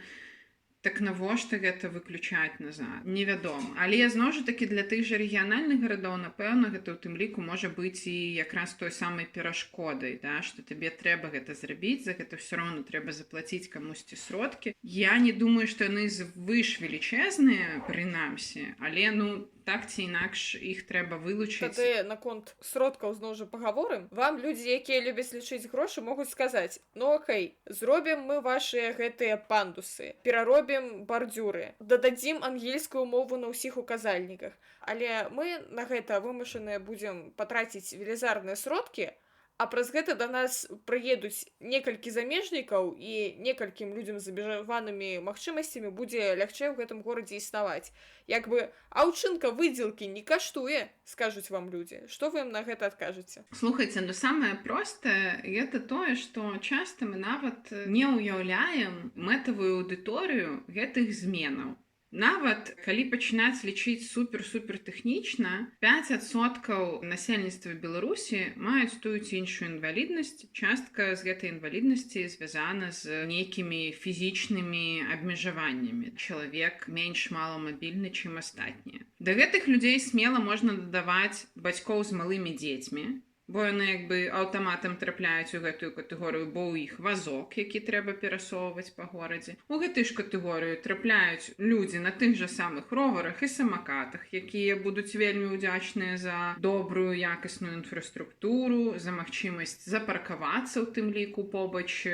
D: Так навошта гэта выключаць назад? Невядома. Але зноў жа такі для тых жа рэгіянальных гарадоў, напэўна, гэта ў тым ліку можа быць і якраз той самай перашкодай, да, што табе трэба гэта зрабіць, за гэта ўсё роўна трэба заплаціць камусьці сродкі. Я не думаю, што яны звыш велічэзныя, прынамсі, але, ну, так ці інакш іх трэба вылучыць.
C: Тады наконт сродкаў зноў жа пагаворым. Вам людзі, якія любяць лічыць грошы, могуць сказаць: ну окей, зробім мы вашыя гэтыя пандусы, пераробім бардзюры, дададзім ангельскую мову на ўсіх указальніках. Але мы на гэта вымушаныя будзем патраціць велізарныя сродкі, а праз гэта да нас прыедуць некалькі замежнікаў, і некалькім людзям з абмежаванымі магчымасцямі будзе лягчэй у гэтым горадзе існаваць. Як бы аўчынка выдзелкі не каштуе, скажуць вам людзі. Што вы ім на гэта адкажаце?
D: Слухайце, ну самае простае гэта тое, што часта мы нават не ўяўляем мэтавую аўдыторыю гэтых зменаў. Нават калі пачынаць лічыць супер-супер тэхнічна, 5% насельніцтва Беларусі маюць тую ці іншую інваліднасць. Частка з гэтай інваліднасці звязана з нейкімі фізічнымі абмежаваннямі. Чалавек менш маламабільны, чым астатнія. Да гэтых людзей смела можна дадаваць бацькоў з малымі дзецьмі, бо яны як бы аўтаматам трапляюць у гэтую катэгорыю, бо ў іх вазок, які трэба перасоўваць па горадзе. У гэтую ж катэгорыю трапляюць людзі на тых жа самых роварах і самакатах, якія будуць вельмі ўдзячныя за добрую якасную інфраструктуру, за магчымасць запаркавацца ў тым ліку побач,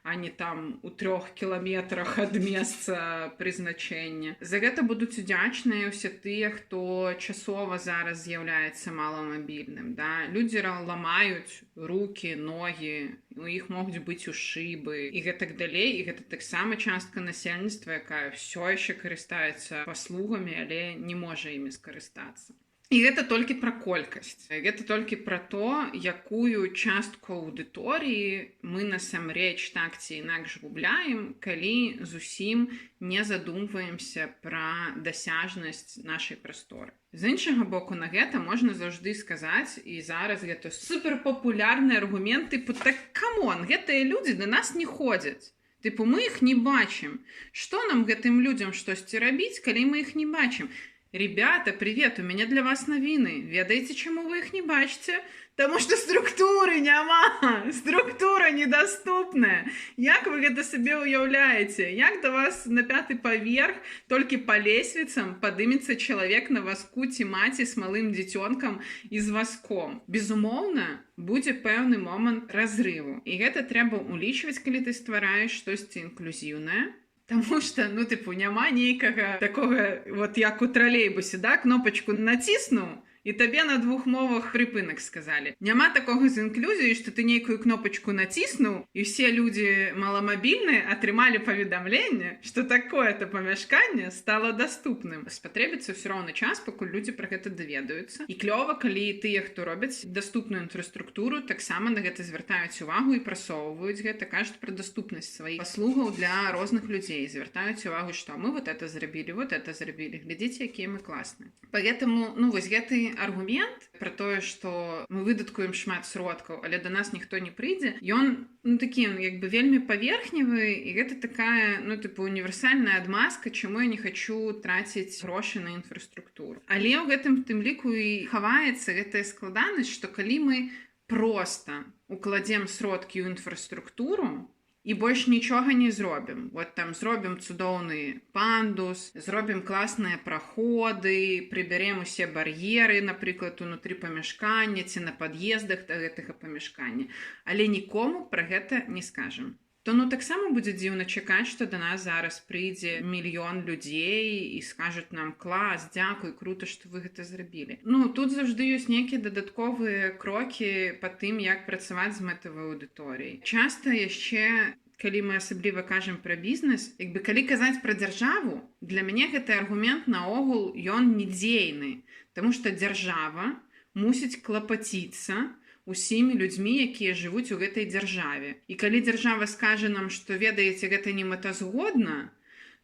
D: а не там у 3 кіламетрах ад месца прызначэння. За гэта будуць удзячныя ўсе тыя, хто часова зараз з'яўляецца маламабільным. Да? Людзі ламаюць рукі, ногі, у іх могуць быць ушыбы і гэтак далей, і гэта таксама частка насельніцтва, якая ўсё яшчэ карыстаецца паслугамі, але не можа імі скарыстацца. І гэта толькі пра колькасць. Гэта толькі пра то, якую частку аўдыторыі мы насамрэч так ці інакш губляем, калі зусім не задумваемся пра дасяжнасць нашай прасторы. З іншага боку, на гэта можна заўжды сказаць, і зараз гэта суперпапулярны аргумент, тыпу, так come on, гэтыя людзі да нас не ходзяць. Тыпу, мы іх не бачым. Што нам гэтым людзям штосьці рабіць, калі мы іх не бачым? Ребята, привет, у меня для вас навіны. Ведаеце, чаму вы іх не бачыце? Таму што структуры няма, структура недаступная. Як вы гэта сабе ўяўляеце? Як да вас на 5-ы паверх толькі па лесвіцам падымецца чалавек на вазку ці маці з малым дзіцёнкам і з вазком? Безумоўна, будзе пэўны момант разрыву. І гэта трэба ўлічваць, калі ты ствараеш штосьці інклюзіўнае. Таму што, ну, тыпу, няма нейкага такога, вот як у тралейбусе, да, кнопачку націснуў, і табе на 2 мовах прыпынак сказалі. Няма такога з інклюзіяй, што ты нейкую кнопачку націснуў, і ўсе людзі маламабільныя атрымалі паведамленне, што такое-то памяшканне стала даступным. Спатрэбіцца ўсё роўна час, пакуль людзі пра гэта даведаюцца. І клёва, калі тыя, хто робяць даступную інфраструктуру, таксама на гэта звяртаюць увагу і прасоўваюць гэта, кажуць пра даступнасць сваіх паслугаў для розных людзей, звяртаюць увагу, што мы вот это зрабілі, вот это зрабілі, глядзіце, якія мы класныя. Поэтому, ну, вось гэты аргумент пра тое, што мы выдаткуем шмат сродкаў, але да нас ніхто не прыйдзе, ён, ну, такі, ён, як бы вельмі паверхневы, і гэта такая, ну, тыпу, універсальная адмазка, чаму я не хачу траціць грошы на інфраструктуру. Але ў гэтым тым ліку і хаваецца гэтая складанасць, што калі мы проста укладзем сродкі ў інфраструктуру І больш нічога не зробім. Вот там зробім цудоўны пандус, зробім класныя праходы, прыбярэм усе бар'еры, напрыклад, унутры памяшкання ці на пад'ездах да гэтага памяшкання. Але нікому пра гэта не скажам. То ну таксама будзе дзіўна чакаць, што да нас зараз прыйдзе мільён людзей і скажуць нам: «Клас, дзякуй, круто, што вы гэта зрабілі». Ну, тут заўжды ёсць нейкія дадатковыя крокі па тым, як працаваць з мэтавай аўдыторыяй. Часта яшчэ, калі мы асабліва кажам пра бізнес, як бы калі казаць пра дзяржаву, для мяне гэты аргумент наогул ён недзейны, таму што дзяржава мусіць клапаціцца усімі людзьмі, якія жывуць у гэтай дзяржаве. І калі дзяржава скажа нам, што, ведаеце, гэта не мэтазгодна,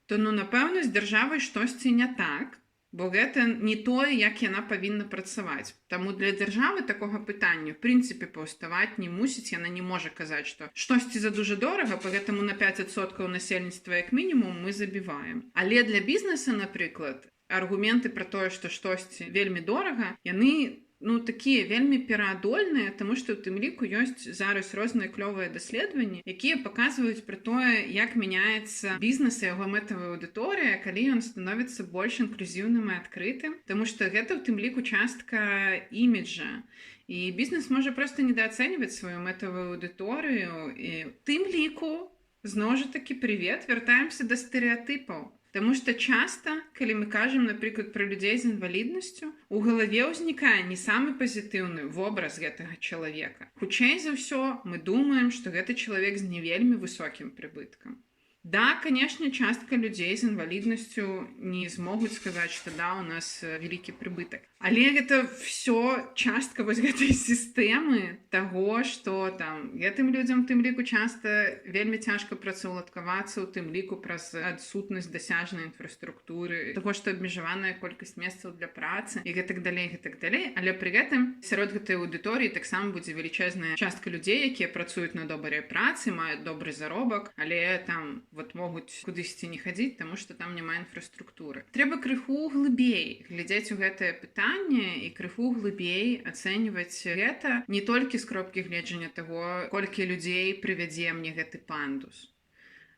D: то ну напэўна, з дзяржавай штосьці не так, бо гэта не тое, як яна павінна працаваць. Таму для дзяржавы такога пытання в прынцыпе паўставаць не мусіць, яна не можа казаць, што штосьці за дужа дорага, поэтому на 5% насельніцтва як мінімум мы забіваем. Але для бізнеса, напрыклад, аргументы пра тое, што штосьці вельмі дорага, яны ну такія вельмі пераадольныя, таму што ў тым ліку ёсць зараз розныя клёвыя даследаванні, якія паказваюць пра тое, як мяняецца бізнес і яго мэтавая аўдыторыя, калі ён становіцца больш інклюзіўным і адкрытым, таму што гэта ў тым ліку частка іміджа. І бізнес можа проста недаацэньваць сваю мэтавую аўдыторыю, і тым ліку, зноў жа такі, прывет, вяртаемся да стэрэатыпаў. Таму што часта, калі мы кажам, напрыклад, пра людзей з інваліднасцю, у галаве ўзнікае не самы пазітыўны вобраз гэтага чалавека. Хутчэй за ўсё, мы думаем, што гэта чалавек з не вельмі высокім прыбыткам. Да, конечно, частка людзей з інваліднасцю не змогуць сказаць, што да, у нас вялікі прыбытак. Але гэта все частка вось гэтай сістэмы таго, што там гэтым людзям тым ліку часта вельмі цяжка працаўладкавацца, у тым ліку праз адсутнасць дасяжнай інфраструктуры, таго, што абмежаваная колькасць месцаў для працы і гэтак далей, гэтак далей. Але пры гэтым сярод гэтай аўдыторыі таксама будзе велічэзная частка людзей, якія працуюць на добрай працы, маюць добры заробак, але там вот могуць кудысьці не хадзіць, таму што там няма інфраструктуры. Трэба крыху глыбей глядзець у гэтае пытанне і крыху глыбей ацэньваць гэта не толькі з кропкі гледжання таго, колькі людзей прывядзе мне гэты пандус,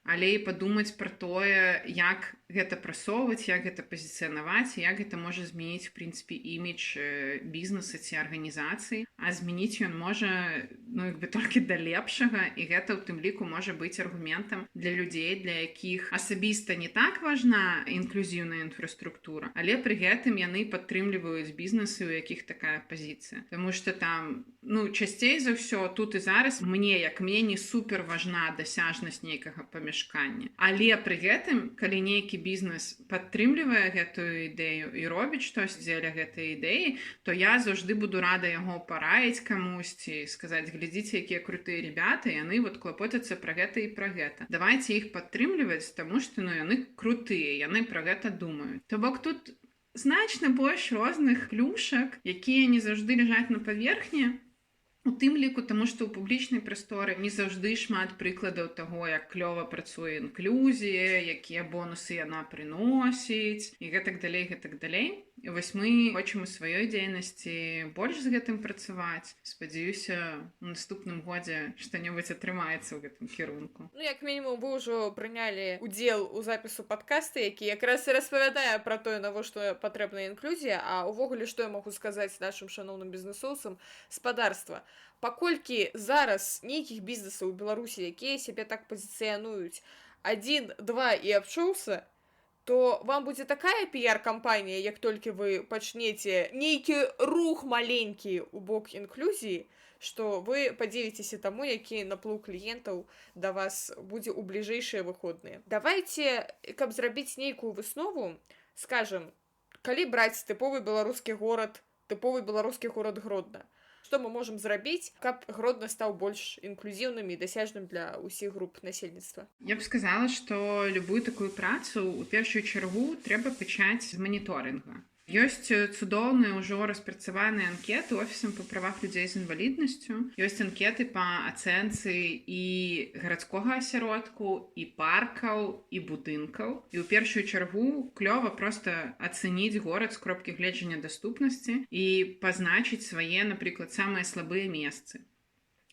D: але і падумаць пра тое, як гэта прасоўваць, як гэта пазіцыянаваць, як гэта можа змяніць, в прынцыпе, імідж бізнеса ці арганізацыі. А змяніць ён можа, ну, як бы толькі да лепшага, і гэта ў тым ліку можа быць аргументам для людзей, для якіх асабіста не так важна інклюзіўная інфраструктура, але пры гэтым яны падтрымліваюць бізнесы, у якіх такая пазіцыя. Таму што там, ну, часцей за ўсё тут і зараз мне, як мне, не супер важна дасяжнасць нейкага памяшкання. Але пры гэтым, калі нейкі бізнес падтрымлівае гэтую ідэю і робіць штось дзеля гэтай ідэі, то я заўжды буду рада яго параіць камусьці, сказаць: «Глядзіце, якія крутыя ребята, яны вот клапоцяцца пра гэта і пра гэта. Давайте іх падтрымліваць, таму што ну яны крутыя, яны пра гэта думаюць». То бок тут значна больш розных плюшак, якія не заўжды ляжаць на паверхні, у тым ліку таму, што ў публічнай прасторы не заўжды шмат прыкладаў таго, як клёва працуе інклюзія, якія бонусы яна прыносіць і гэтак далей, гэтак далей. І вось мы хочам у сваёй дзейнасці больш з гэтым працаваць. Спадзяюся, у наступным годзе што-небудзь атрымаецца ў гэтым кірунку.
C: Ну, як мінімум, вы ўжо прынялі удзел у запісу падкаста, які якраз і распавядае пра тое, навошта патрэбная інклюзія. А ўвогуле, што я магу сказаць нашым шаноўным бізнесоўцам: спадарства, паколькі зараз нейкіх бізнесаў у Беларусі, якія сябе так пазіцыянуюць, адзін, два і абчуўся, то вам будзе такая піяр-кампанія, як толькі вы пачнеце нейкі рух маленькі ў бок інклюзіі, што вы падзівіцеся таму, які наплыў кліентаў да вас будзе ў бліжэйшыя выходныя. Давайте, каб зрабіць нейкую выснову, скажем, калі браць тыповы беларускі горад, тыповы беларускі горад Гродна, што мы можам зрабіць, каб Гродна стаў больш інклюзіўным і дасяжным для ўсіх груп насельніцтва?
D: Я б сказала, што любую такую працу у першую чаргу трэба пачаць з маніторынга. Ёсць цудоўныя ўжо распрацаваныя анкеты офісам па правах людзей з інваліднасцю. Ёсць анкеты па ацэнцы і гарадскога асяродку, і паркаў, і будынкаў. І ў першую чаргу клёва проста ацэніць горад з кропкі гледжання даступнасці і пазначыць свае, напрыклад, самыя слабыя месцы.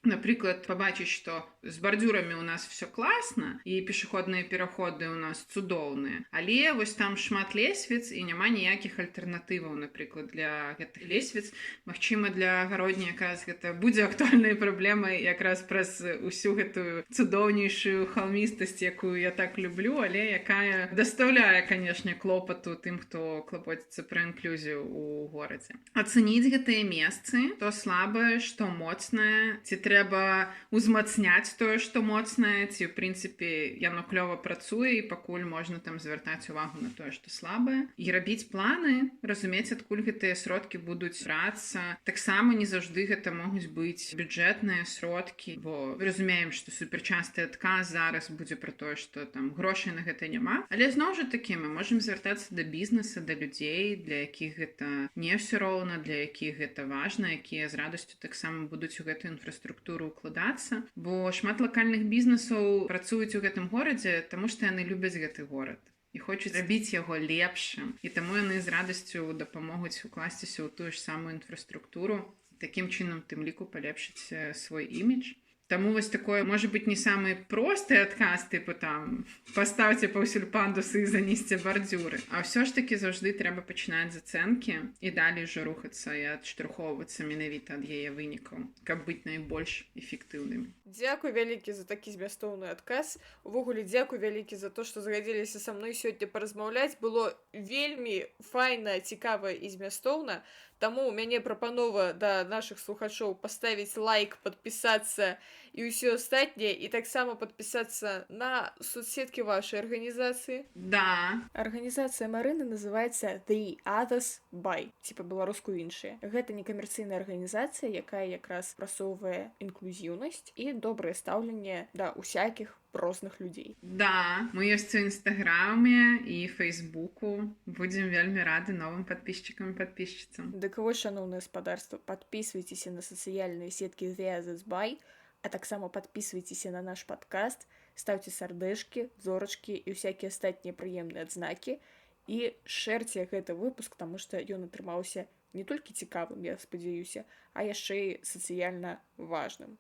D: Напрыклад, пабачыць, што з бардзюрамі у нас все класна і пешаходныя пераходы у нас цудоўныя, але вось там шмат лесвіц і няма ніякіх альтэрнатываў, напрыклад, для гэтых лесвіц. Магчыма, для Гародні якраз гэта будзе актуальнай праблемай якраз праз усю гэтую цудоўнейшую халмістасць, якую я так люблю, але якая дастаўляе, канешне, клопату тым, хто клапоціцца пра інклюзію ў горадзе. Ацэніць гэтыя месцы, то слабае, што моцнае, ці трэба узмацняць тое, што моцнае, ці ў прынцыпе яно клёва працуе і пакуль можна там звяртаць увагу на тое, што слабае, і рабіць планы, разумець, адкуль гэтыя сродкі будуць брацца. Таксама не заўжды гэта могуць быць бюджэтныя сродкі, бо разумеем, што суперчасты адказ зараз будзе пра тое, што там грошай на гэта няма. Але зноў жа такі мы можам звяртацца да бізнеса, да людзей, для якіх гэта не ўсё роўна, для якіх гэта важна, якія з радасцю таксама будуць у гэтую інфраструктуру укладацца, бо шмат лакальных бізнесаў працуюць у гэтым горадзе, таму што яны любяць гэты горад і хочуць рабіць яго лепшым, і таму яны з радасцю дапамогуць укласціся ў тую ж самую інфраструктуру, такім чынам тым ліку палепшыць свой імідж. Таму вось такое, можа быць, не самы просты адказ, тыпу там пастаўце паўсюль пандусы і занісьце бардзюры. А ўсё ж такі заўжды трэба пачынаць з ацэнкі і далей ўжо рухацца і адштурхоўвацца менавіта ад яе вынікаў, каб быць найбольш эфектыўнымі.
C: Дзякуй вялікі за такі змястоўны адказ. Увогуле, дзякуй вялікі за то, што згадзіліся са мной сёння паразмаўляць. Было вельмі файна, цікава і змястоўна. Таму у мяне прапанова да нашых слухачоў паставіць лайк, падпісацца і ўсё астатняе, і таксама падпісацца на соцсеткі вашай арганізацыі.
D: Да.
C: Арганізацыя Марыны называецца The Others By, ці па-беларуску іншыя. Гэта некамерцыйная арганізацыя, якая якраз прасоўвае інклюзіўнасць і добрае стаўленне да усякіх розных людзей.
D: Да, мы ёсць у Інстаграме і Фейсбуку. Будзем вельмі рады новым падпісчыкам і падпісчыцам.
C: Дык вось, шаноўнае спадарства, падпісвайцеся на сацыяльныя сеткі The Others By, а таксама падпісвайцеся на наш падкаст, стаўце сардэшкі, зорачкі і ўсякія астатнія прыемныя адзнакі і шэрце гэты выпуск, таму што ён атрымаўся не толькі цікавым, я спадзяюся, а яшчэ і сацыяльна важным.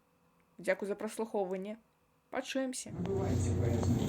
C: Дзякуй за праслухоўванне. Пачуемся.
B: Набывайце праездны